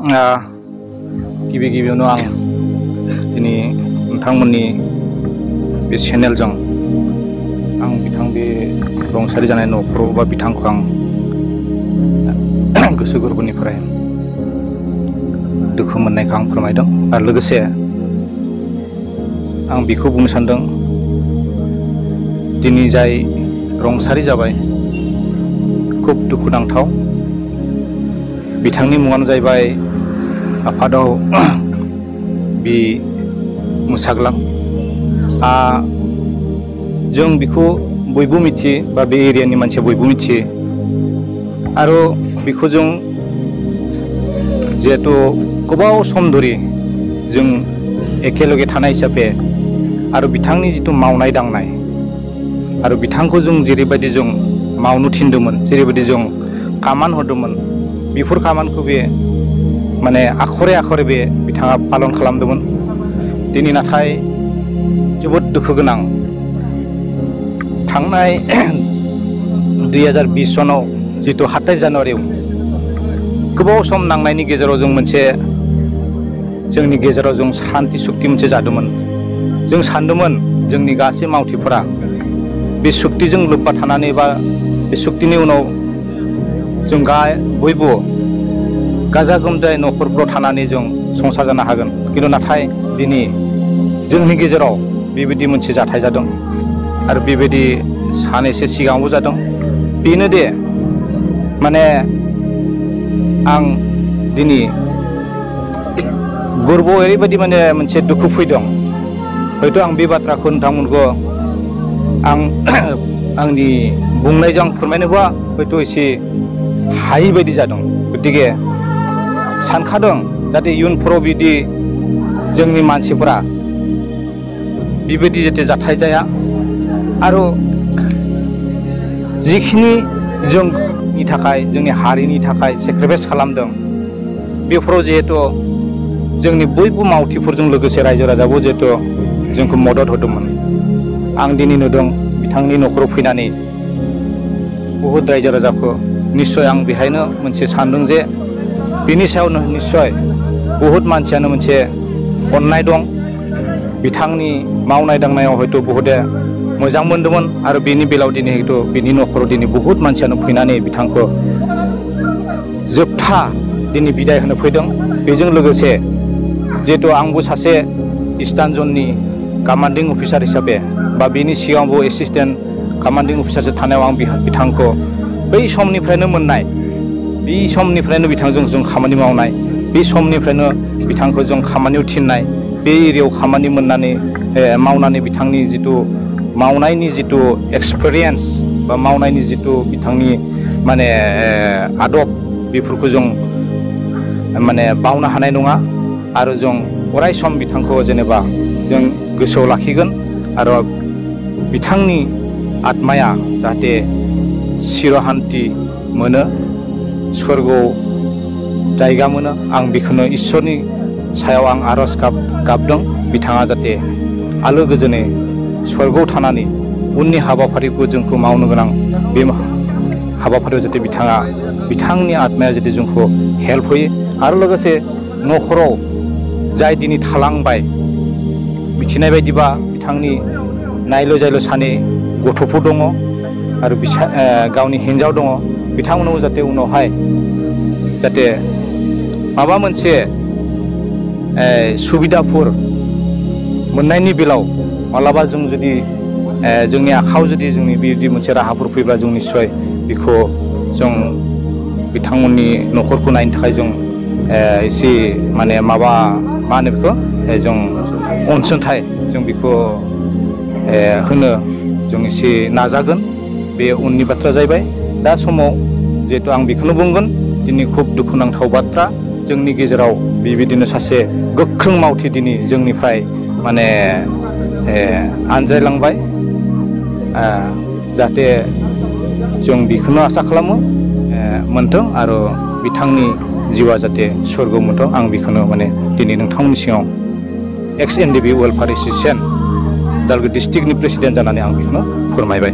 गिबि गिबियावनो आं दिनै नोंथांमोननि बे चेनेलजों आं बिथां बे रुंसारि जानाय न'खराव बा बिथांखौ आं गोसो गोरबोनिफ्राय दुखु मोननायखौ आं फोरमायदों आरो लोगोसे आं बेखौ बुंनो सानदों दिनै जाय रुंसारि जाबाय खुब दुखुनांथाव बिथांनि मुङानो जाहैबाय आफादाव बि मोसाग्लां जों बेखौ बयबो मिथियो बा बे एरियानि मानसिया बयबो मिथियो आरो बेखौ जों जिहेतु गोबाव सम धरि जों एखेलगे थानाय हिसाबै आरो बिथांनि जितु मावनाय दांनाय आरो बिथांखौ जों जेरैबायदि जों मावनो थिनदोंमोन जेरैबायदि जों खामान हरदोंमोन बेफोर खामानिखौ बे माने आखरे आखरे बे बिथाङा पालन खालामदोंमोन दिनै नाथाय जोबोद दुखु गोनां थांनाय 2020 सनाव जितु 27 जानुवारियाव गोबाव सम नांनायनि गेजेराव जों मोनसे जोंनि गेजेराव जों शान्ति सुक्ति मोनसे जादोंमोन जों सानदोंमोन जोंनि गासै मावथिफोरा बे सुक्तिजों लोब्बा थानानै बा बे सुक्तिनि उनाव जों बयबो गाजा गोमजायै न'खरफ्राव थानानै जों संसार जानो हागोन खिन्थु नाथाय दिनै जोंनि गेजेराव बेबायदि मोनसे जाथाय जादों आरो बेबायदि सानैसो सिगाङावबो जादों बेनो दे माने आं दिनै गोरबोआव ओरैबायदि माने मोनसे दुखु फैदों हयथ' आं बे बाथ्राखौ नोंथांमोनखौ आं आंनि बुंनायजों आं फोरमायनोबा हयथ' एसे हायि बायदि जादों गतिके सानखादों जाहाथे इयुनफोराव बिदि जोंनि मानसिफोरा बेबायदि जाहाथे जाथाय जाया आरो जिखिनि जोंनि थाखाय जोंनि हारिनि थाखाय सेक्रिफाइस खालामदों बेफोराव जिहेतु जोंनि बयबो मावथिफोरजों लोगोसे रायजो राजाबो जिहेतु जोंखौ मदद होदोंमोन आं दिनै नुदों बिथांनि न'खराव फैनानै बहुद रायजो राजाखौ निस्सय आं बेहायनो मोनसे सानदों जे बिनि सायावनो निस्सय बहुद मानसियानो मोनसे अननाय दं बिथांनि मावनाय दांनायाव हयथ' बहुदे मोजां मोनदोंमोन आरो बेनि बेलायाव दिनै हयथ' बिनि न'खराव दिनै बहुद मानसियानो फैनानै बिथांखौ जोबथा दिनै बिदाय होनो फैदों बेजों लोगोसे जिहेतु आंबो सासे इस्टार्न जननि कमान्डिं अफिसार हिसाबै बा बेनि सिगाङावबो एसिस्टेन्ट कमान्डिं अफिसारसो थानायाव आं बिथांखौ बै समनिफ्रायनो मोननाय बे समनिफ्रायनो बिथांजों जों खामानि मावनाय बे समनिफ्रायनो बिथांखौ जों खामानियाव थिननाय बे एरियायाव खामानि मावनानै बिथांनि जितु मावनायनि जितु एक्सपिरियेन्स बा मावनायनि जितु बिथांनि माने आदब बेफोरखौ जों माने बावनो हानाय नङा आरो जों अराय सम बिथांखौ जेनेबा जों गोसोआव लाखिगोन आरो बिथांनि आत्माया जाहाथे चिरहान्ति मोनो स्वर्गआव जायगा मोनो आं बेखौनो इसोरनि सायाव आं आरज गाबदों बिथाङा जाहाथे आलो गोजोनै स्वर्गआव थानानै उननि हाबाफारिखौ जोंखौ मावनो गोनां बे हाबाफारियाव जाहाथे बिथांनि आत्माया जाहाथे जोंखौ हेल्प होयो आरो लोगोसे न'खराव जाय दिनै थालांबाय मिथिनाय बायदिबा बिथांनि नायल' जायल' सानै गथ'फोर दङ आरो गावनि हिन्जाव दङ बिथांमोनाव जाहाथे उनावहाय जाहाथे माबा मोनसे सुबिदाफोर मोननायनि बेलायाव मालाबा जों जुदि जोंनि आखायाव जुदि जोंनि बेबायदि मोनसे राहाफोर फैब्ला जों निस्सय बेखौ जों बिथांमोननि न'खरखौ नायनो थाखाय जों एसे माने मा होनो बेखौ जों अनसुंथाइ जों बेखौ होनो जों एसे नाजागोन बे उननि बाथ्रा जाहैबाय दा समाव जिहेतु आं बेखौनो बुंगोन दिनै खुब दुखुनांथाव बाथ्रा जोंनि गेजेराव बेबायदिनो सासे गोख्रों मावथि दिनै जोंनिफ्राय माने आनज्रायलांबाय जाहाथे जों बेखौनो आसा खालामो मोनथों आरो बिथांनि जिउआ जाहाथे स्वर्गआव मोनथों आं बेखौनो माने दिनै नोंथांमोननि सिगाङाव एक्स एनडिबि वेलफेयार एस'सिएशन उदालगुरि डिस्ट्रिक्टनि प्रेसिडेन्ट जानानै आं बेखौनो फोरमायबाय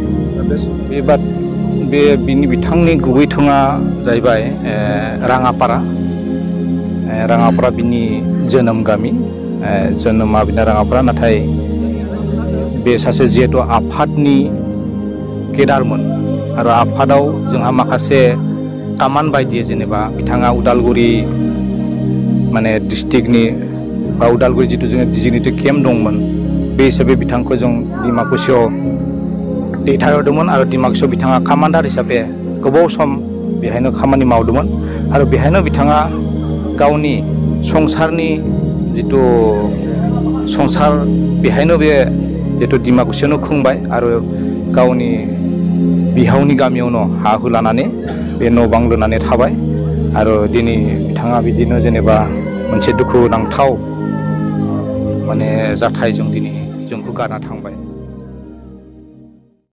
बिथांनि गुबै थङा जाहैबाय राङापारा राङापारा बिनि जोनोम गामि जोनोमा बिना राङापारा नाथाय बे सासे जिहेतु आफादनि केडारमोन आरो आफादाव जोंहा माखासे कामान बायदि जेनेबा बिथाङा उदालगुरि माने डिस्ट्रिक्टनि बा उदालगुरि जितु जोङो डिजिग्नेटेड केम्प दंमोन बे हिसाबै बिथांखौ जों डिमाकुसियाव दैथायहरदोंमोन आरो डिमाकुसियाव बिथाङा कामान्डार हिसाबै गोबाव सम बेहायनो खामानि मावदोंमोन आरो बेहायनो बिथाङा गावनि संसारनि जितु संसार बेहायनो बे जितु डिमाकुसियावनो खुंबाय आरो गावनि बिहावनि गामियावनो हा हु लानानै बे न' बां लुनानै थाबाय आरो दिनै बिथाङा बिदिनो जेनेबा मोनसे दुखु नांथाव माने जाथायजों दिनै जोंखौ गारना थांबाय।